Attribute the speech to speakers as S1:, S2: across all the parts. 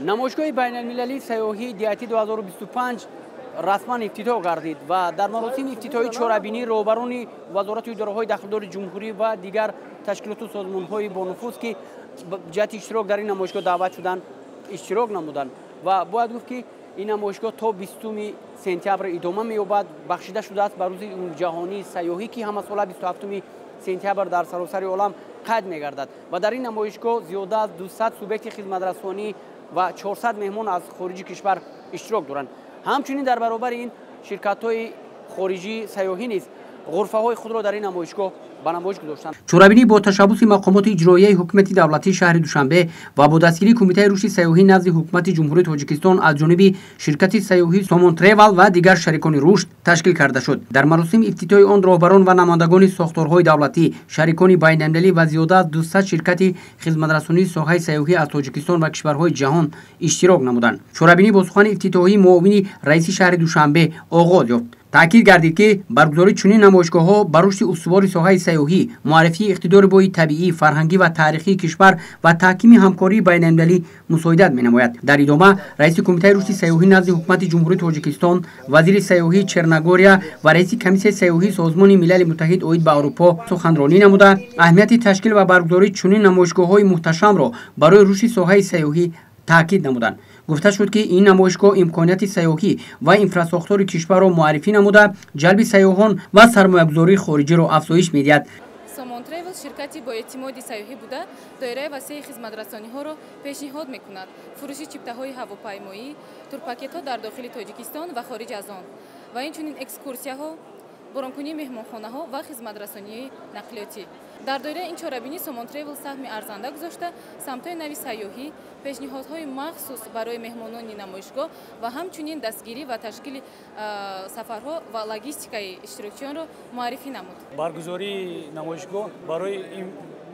S1: Намоишгоҳи байналмилалии сайёҳии DIT 2025 расман ифтитоҳ гардид ва дар маросими ифтитоҳии чорабинӣ роҳбарони вазорату идораҳои дахлдори ҷумҳурӣ ва дигар ташкилоту созмонҳои бонуфуз, ки ҷиҳати иштирок дар ин намоишгоҳ даъват шуданд, иштирок намуданд. Ва бояд гуфт, ки ин намоишгоҳ то 20 сентябр идома меёбад, бахшида шудааст ба рӯзи ҷаҳонии сайёҳӣ, ки ҳамасола 27 сентябр дар саросари олам қайд мегардад. Ва дар ин намоишгоҳ зиёда аз 200 субъекти хизматрасонӣ ва 400 меҳмон аз хориҷи кишвар иштирок доранд. Ҳамчунин дар баробари ин ширкатҳои хориҷии сайёҳӣ низ ғурфаҳои худро дар ин намоишгоҳ ба намоиш гузоштанд.
S2: Чорабинӣ бо ташаббуси мақомоти иҷроияи ҳукумати давлатии шаҳри Душанбе ва бо дастгирии Кумитаи рушди сайёҳӣ назди ҳукумати Ҷумҳурии Тоҷикистон аз ҷониби ширкати сайёҳӣ Сомон Тревал ва дигар шарикони рушд ташкил карда шуд. Дар маросими ифтитоҳи он роҳбарон ва намояндагони сохторҳои давлатӣ, шарикони байналмилалӣ ва зиёда аз 200 ширкати хизматрасонии соҳаи сайёҳӣ аз Тоҷикистон ва кишварҳои ҷаҳон иштирок намуданд. Чорабинӣ бо сухани ифтитоҳии муовини раиси шаҳри Душанбе оғоз ёфт. Таъкид гардид, ки баргузории чунин намоишгоҳҳо ба рушди устувори соҳаи сайёҳӣ, муаррифии иқтидори бои табиӣ, фарҳангӣ ва таърихии кишвар ва таҳкими ҳамкории байналмилалӣ мусоидат менамояд. Дар идома раиси Кумитаи рушди сайёҳӣ назди ҳукумати Ҷумҳурии Тоҷикистон, вазири сайёҳии Черногория ва раиси Комиссияи сайёҳии Созмони Милали Муттаҳид оид ба Аврупо суханронӣ намуда, аҳамияти ташкил ва баргузории чунин намоишгоҳҳои муҳташамро барои рушди соҳаи сайёҳӣ таъкид намуданд. Гуфта шуд, ки ин намоишгоҳ имконияти сайёҳӣ ва инфрасохтори кишварро муаррифӣ намуда, ҷалби сайёҳон ва сармоягузории хориҷиро афзоиш медиҳад.
S3: Сомон Тревел ширкати боэътимоди сайёҳӣ буда, доираи васеи хизматрасониҳоро пешниҳод мекунад: фурӯши чиптаҳои ҳавопаймоӣ, турпакетҳо дар дохили Тоҷикистон ва хориҷ аз он ва инчунин экскурсияҳо, боронкунии меҳмонхонаҳо ва хизматрасонии нақлиётӣ. Дар доираи ин чорабинӣ Сомон Тревел саҳми арзанда гузошта, самтҳои нави сайёҳӣ, пешниҳодҳои махсус барои меҳмонони намоишгоҳ ва ҳамчунин дастгирӣ ва ташкили сафарҳо ва логистикаи иштирокчиёнро муаррифӣ намуд.
S4: Баргузории намоишгоҳ барои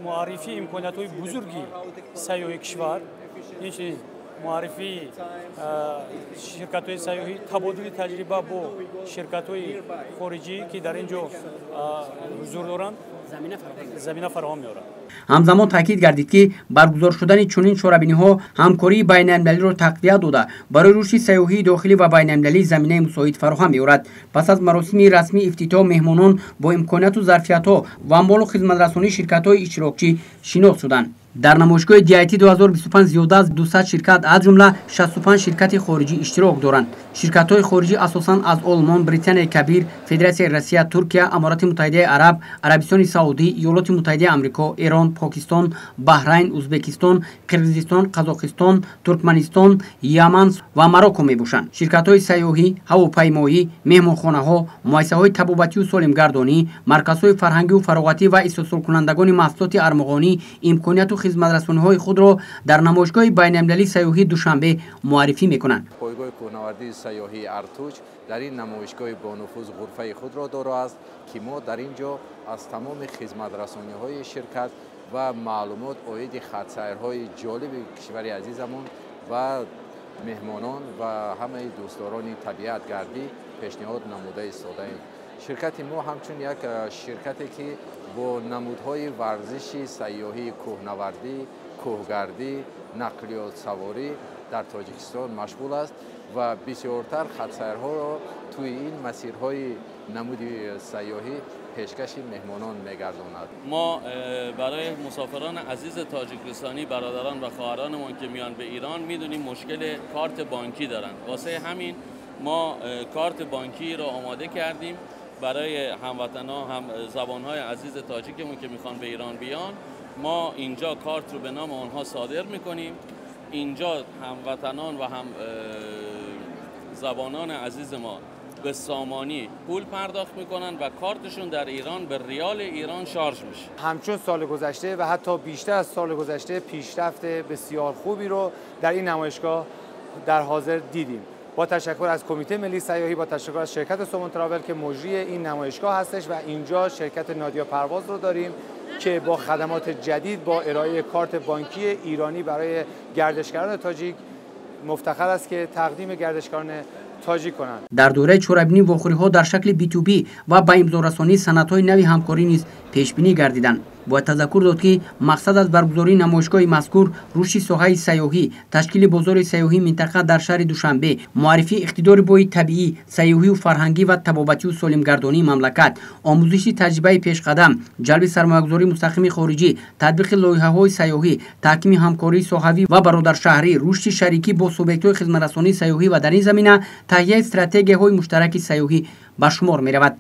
S4: муаррифии имкониятҳои бузурги сайёҳии кишвар, инчунин муаррифии ширкатҳои сайёҳӣ, табодули таҷриба бо ширкатҳои хориҷӣ, ки дар ин ҷо ҳузур доранд, замина фароҳам меорад.
S2: Ҳамзамон таъкид гардид, ки баргузор шудани чунин чорабиниҳо ҳамкории байналмилалиро тақвият дода, барои рушди сайёҳии дохилӣ ва байналмилалӣ заминаи мусоид фароҳам меорад. Пас аз маросими расмии ифтитоҳ меҳмонон бо имконияту зарфиятҳо ва молу хизматрасонии ширкатҳои иштирокчӣ шинос шуданд. Дар намоишгоҳи DIT 2025 зиёда аз 200 ширкат, аз ҷумла 65 ширкати хориҷӣ иштирок доранд. Ширкатҳои хориҷӣ асосан аз Олмон, Британияи Кабир, Федератсияи Россия, Туркия, Аморати Муттаҳидаи Араб, Арабистони Саудӣ, Иёлоти Муттаҳидаи Амрико, Эрон, Покистон, Баҳрайн, Узбекистон, Қирғизистон, Қазоқистон, Туркманистон, Яман ва Марокко мебошанд. Ширкатҳои сайёҳӣ, ҳавопаймоӣ, меҳмонхонаҳо, муассисаҳои табобатию солимгардонӣ, марказҳои фарҳангию фароғатӣ ва истеҳсолкунандагони маҳсулоти армуғонӣ имконияту хизматрасониҳои худро дар намоишгоҳи байналмилалии сайёҳии Душанбе муаррифӣ мекунанд.
S5: Пойгоҳи кӯҳнавардии сайёҳии Артуч дар ин намоишгоҳи бонуфуз ғурфаи худро доро аст, ки мо дар ин ҷо аз тамоми хизматрасониҳои ширкат ва маълумот оиди хатсайрҳои ҷолиби кишвари азизамон ва меҳмонон ва ҳамаи дӯстдорони табиатгардӣ пешниҳод намуда истодаем. Ширкати мо ҳамчун як ширкате, ки бо намудҳои варзиши сайёҳии кӯҳнавардӣ, кӯҳгардӣ, нақлиётсаворӣ дар Тоҷикистон машғул аст ва бисёртар хатсайрҳоро тӯи ин масирҳои намуди сайёҳӣ пешкаши меҳмонон мегардонад.
S6: Мо барои мусофирони азизи тоҷикистонӣ, бародарон ва хоҳаронамон, ки میان به ایران، میدونیم مشکل کارت بانکی دارن. واسه همین ما کارت بانکی رو آماده کردیم برای هموطنها، هم زبانهای عزیز تاجیکمون که میخوان به ایران بیان. ما اینجا کارت رو به نام آنها صادر میکنیم. اینجا هموطنان و هم زبانان عزیز ما به سامانی پول پرداخت میکنن و کارتشون در ایران به ریال ایران شارژ میشه.
S7: همچون سال گذشته و حتی بیشتر از سال گذشته پیشرفت بسیار خوبی رو در این نمایشگاه در حاضر دیدیم. با تشکر از کمیته ملی سیاحی، با تشکر از شرکت سومون تراول که مجری این نمایشگاه هستش و اینجا شرکت نادیا پرواز رو داریم که با خدمات جدید، با ارائه کارت بانکی ایرانی برای گردشگران تاجیک مفتخر است که تقدیم گردشگران تاجیک کنند.
S2: Дар доираи чорабинӣ вохӯриҳо дар шакли B2B ва ба имзорасонии санадҳои нави ҳамкорӣ низ пешбинӣ гардиданд. Бояд тазаккур дод, ки мақсад аз баргузории намоишгоҳи мазкур рушди соҳаи сайёҳӣ, ташкили бозори сайёҳии минтақа дар шаҳри Душанбе, муаррифии иқтидори бои табиӣ, сайёҳию фарҳангӣ ва табобатию солимгардонии мамлакат, омӯзиши таҷрибаи пешқадам, ҷалби сармоягузории мустақими хориҷӣ, татбиқи лоиҳаҳои сайёҳӣ, таҳкими ҳамкории соҳавӣ ва бародаршаҳрӣ, рушди шарикӣ бо субъектҳои хизматрасонии сайёҳӣ ва дар ин замина таҳияи стратегияҳои муштараки сайёҳӣ ба шумор меравад.